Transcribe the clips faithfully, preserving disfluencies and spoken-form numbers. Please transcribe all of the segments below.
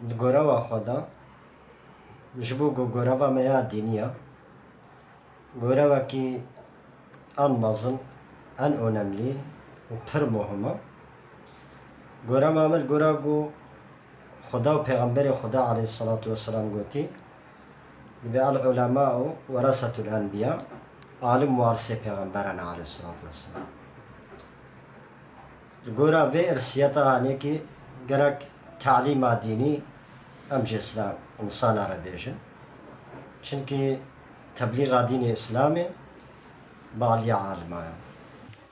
Di goreva xwe de, ji bo ku goreva me ya dînî ya, gorevekî en mezin, en onemlî û pir muhim e. Goreva me li gora ku Xuda û Pêxemberê Xuda aleyhisselatu vesselam gotî, dibe el ulemau weresetul enbiya, alim warisê pêxemberan e aleyhisselatu vesselam. Li gora vê irsiyeta hanekî gerek talîma dînî em jê sila insana re bêjin. Çimkî teblîxa dînê Îslamê bi aliya alima ye.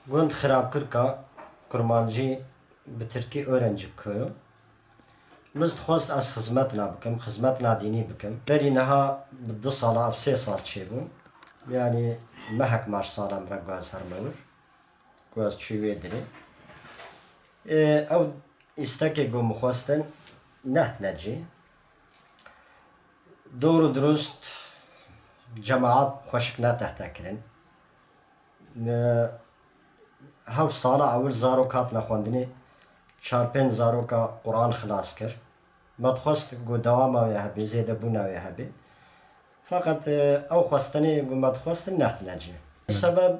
Gund Xirabkirka, Kurmancî, bi tirkî Öğrencik köyü. Min dixwest ez xizmetna bikim, xizmetna dînî bikim. Berî niha bi du sala ev sê sal çêbû. Yanî mehek maş sala min re guhaz herme wir. Guhaz çû wê dirê. Ê, ew îstekê ku min xwestin nehtine cî. Dor û dirust cemaat xweşik netehte kirin. Ê, heft sala ewil zarok hatine xwendinê, çar pênc zaroka Quran xilas kir. Me dixwest ku dewama wê hebe, zêdebûna wê hebe. Feqet, e, ew xwestinê ku me dixwestin nehtine cî. Sebeb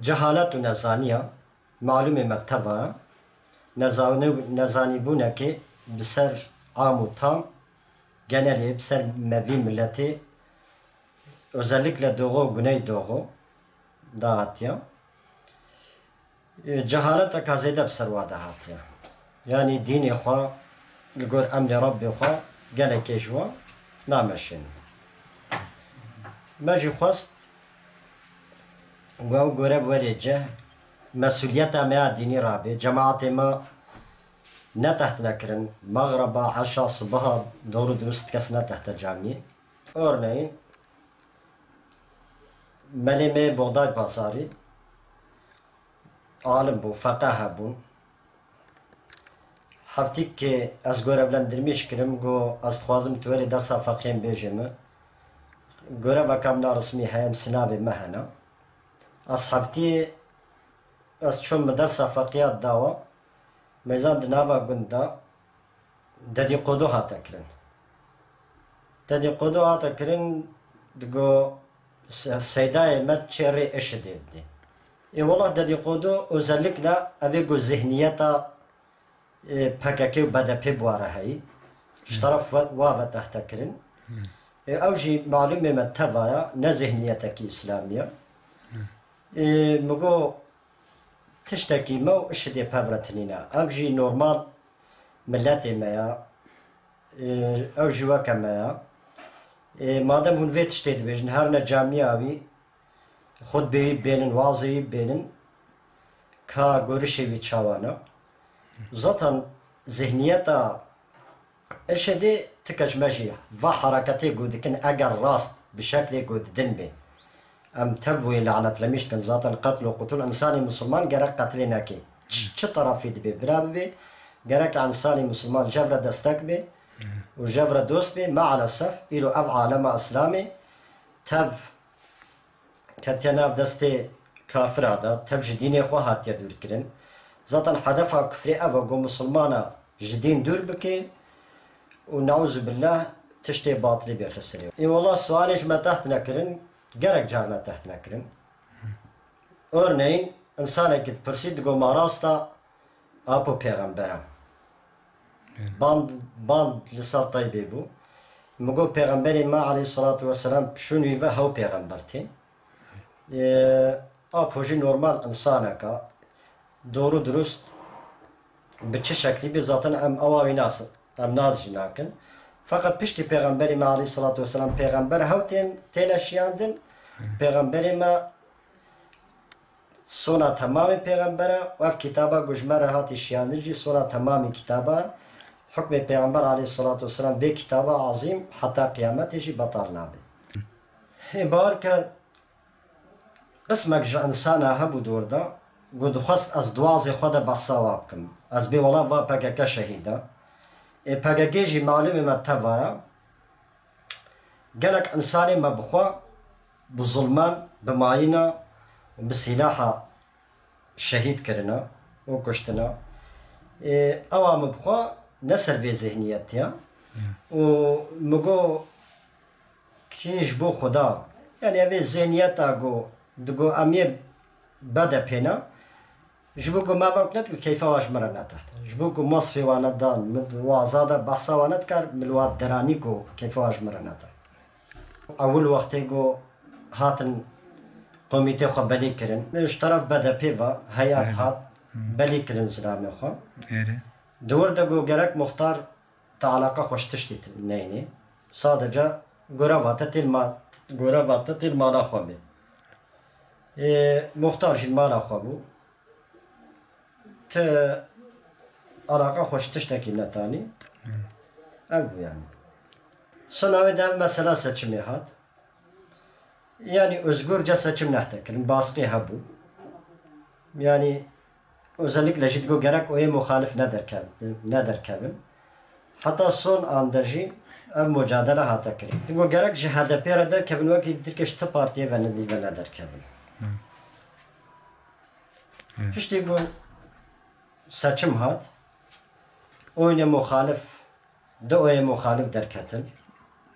cehalet û nezaniya, malûmê me teva ye. Nezanî-, nezanîbûnekê bi ser am û tam, genelê bi ser me vî miletê, özellikle Doğu, Güneydoğu dahatiye. E, cehaleteka zêde bi ser wa de hatiye. Yanî dînê xwe li gor emrê Rebbê xwe gelekê ji wan nameşînin. Me jî xwest ku ew gorev werê cih, mesuliyeta me ya dînî rabe, cemaetê me netehtine kirin, mexreba, eşa, sibiha, dor û dirust kes netehte camiyê. Örneğin, Melê me Boxday Pazarî alim bû, feqeh hebûn. Heftîk ez görevlendirmiş kirim, got, ez dixwazim tu werê dersa feqiyên bêjê min. Göreveka min a resmî heye, em sinavê me hene. Ez heftî ez çûm min dersa feqiya dawa. Mêzan di nava gund de dedîqodo hate kirin. Dedîqodo hate kirin, digo se-, seydayê me çê rê IŞİD'ê didê. Ê wela dedîqodo özellikle evê ku zihniyeta, e, PKK û BDP bi wa re heyî. Ji teref we-, wa ve tehte kirin. Ê ew jî malûmê me teva ya, ne zihniyetekî îslamî ye. Ê, min got, tiştekî me û IŞİD'ê pev re tinîne. Ev jî normal miletê me ya. Ê, ew jî weke me ya. Ê, madem hûn vê tiştê dibêjin, herine camiya wî, xutbê wî bênin, wazê wî bênin, ka gorişê wî çawa ne? Zaten zihniyeta IŞİD'ê, ti ke ji me jî va hareketê ku dikin, eger rast bi şeklê ku didin bê, em tev wê lanetlemîş dikin. Zaten qetl û qutul, însanê misilman gerek qetilê nekê. Çi, çi terefî dibê, bira bibê, gerek însanê misilman jev re destek bê û jev re dost bê. Maalesef îro ev alema Îslamê tev ketiye nav destê kafira de, tev ji dînê xwe hatiye dûrkirin. Zaten hedefa kufrê ev e, ku misilmana ji dîn dûr bike û, neuzubillah, tiştê batilî bêxe serê. Ê wela, sualê ji me tehtine kirin, gelek carine tehtine kirin. Örneğin, insanekî dipirsî, digo, ma rast e, Apo pêxember e. Band, band li ser Teybê bû. Min got, pêxemberê me aleyhisselatu vesselam şûn wî ve hew pêxember tê. Ê, Apo jî normal insanek e. Doğru dürüst bi çi şeklî bê zaten em ewa wî nas, em nas jî nakin. Feqet piştî pêxemberê me aleyhisselatu vesselam pêxember hew tên, têne şiyandin. Pêxemberê me sona temamê pêxembere û ev kitaba ku ji me re hatî şiyandin jî sona temamê kitaba. Hukmê pêxember aleyhisselatu vesselam vê kitaba azîm heta qiyametê jî betal nabe. Hê bar ke qismek ji însana hebû dor de, ku dixwest ez di wazê xwe de behsa wa bikim. Ez bê wela va PKK şehîd e. Ê PKK jî malûmê me teva ye. Gelek însanê me bi xwe, bi zulman, bi mayîna, bi sîlaha şehîd kirine û kuştine. Ê, ewa min bi xwe ne ser vê zihniyetiya. Û min got, kî ji bo Xuda. Yani evê zihniyeta ku digo em yê B D P ne, ji bo ku me vak nedik, keyfa wa ji min re nedet. Ji bo ku mesfê wa nedan, min waza de behsa wa nedikar, min wa deranî ku keyfa wa ji min re nedet. Ewil wextê ku hatin komîtê xwe belî kirin, ji teref B D P ve heyet Ere. hat, Hı. belî kirin zilamê xwe. Ere. Di wir de ku gerek muxtar te alaqa xwe ji tiştî t-, neynê. Sadece goreva te têl ma-, goreva te têl mala xwe bê. Ê, muxtar jî mala xwe bû. Ti alaqa xwe ji tiştekî netanî. Ev bû yani. Sona wê de ev mesela seçimê hat. Yani özgürce seçim nehte kirin, baskı hebû. Yani özellikle jî digo gerek oyê muxalif nederkevin, nederkevin. Heta son anda jî ev mucadele hate kirin. Digo gerek ji H D P re derkevin, wekî Tirkiye ji ti partiyê ve nedî ve nederkevin. Piştî ku seçim hat, oyê muxalif, du oyê muxalif derketin.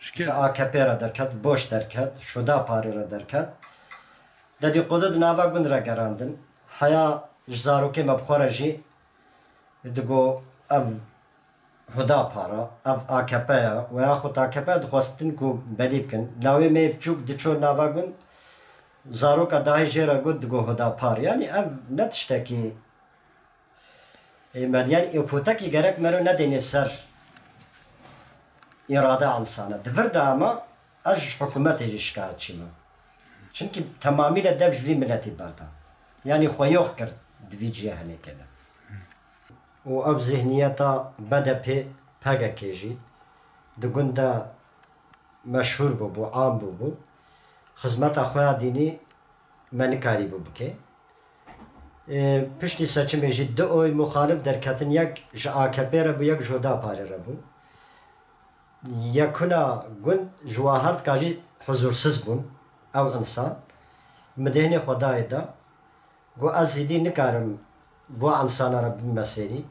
Ji Ji ke- A K P re derket, Boş derket, Şuda Parê re derket. Dedîqûdu di nava gund re gerandin. Heya ji zarokê me bi xwe re jî digo ev Huda Para, ev A K P ya, we yaxud A K P dixwestin ku belî bikin. Lawê me yê biçûk diço nava gund, zaroka dahî jê re got digo Huda Par. Yani ev ne tiştekî Ê, me, yani, ê potekî gerek mero nedênê ser îrade insana. Di vir de ama ez ji hikûmetê jî şikayetçî me. Çimkî temamî de dev ji vî miletî berda. Yani xwe yox kir di vî cihê henêkê de. Û ev zihniyeta B D P, P K K jî di gund de meşhûr bûbû, am bûbû. Xizmeta xwe ya dînî me nikarîbû bike. Ê, piştî seçimê jî du oy muxalif derketin, yek ji A K P re bû, yek ji Huda Parê re bû. Yekuna gund ji Wahartka jî huzûrsiz bûn ew insan. Min dêhnê xwe dayê da. Got, ez êdî nikarim bi wan insana re bibime sêrî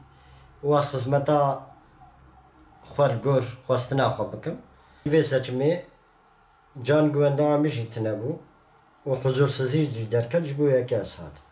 û ez xizmeta xwe li gor xwestina xwe bikim. Vê seçimê can guhenda min jî tune bû û huzursizî jî derket, ji bo yekê ez hatim.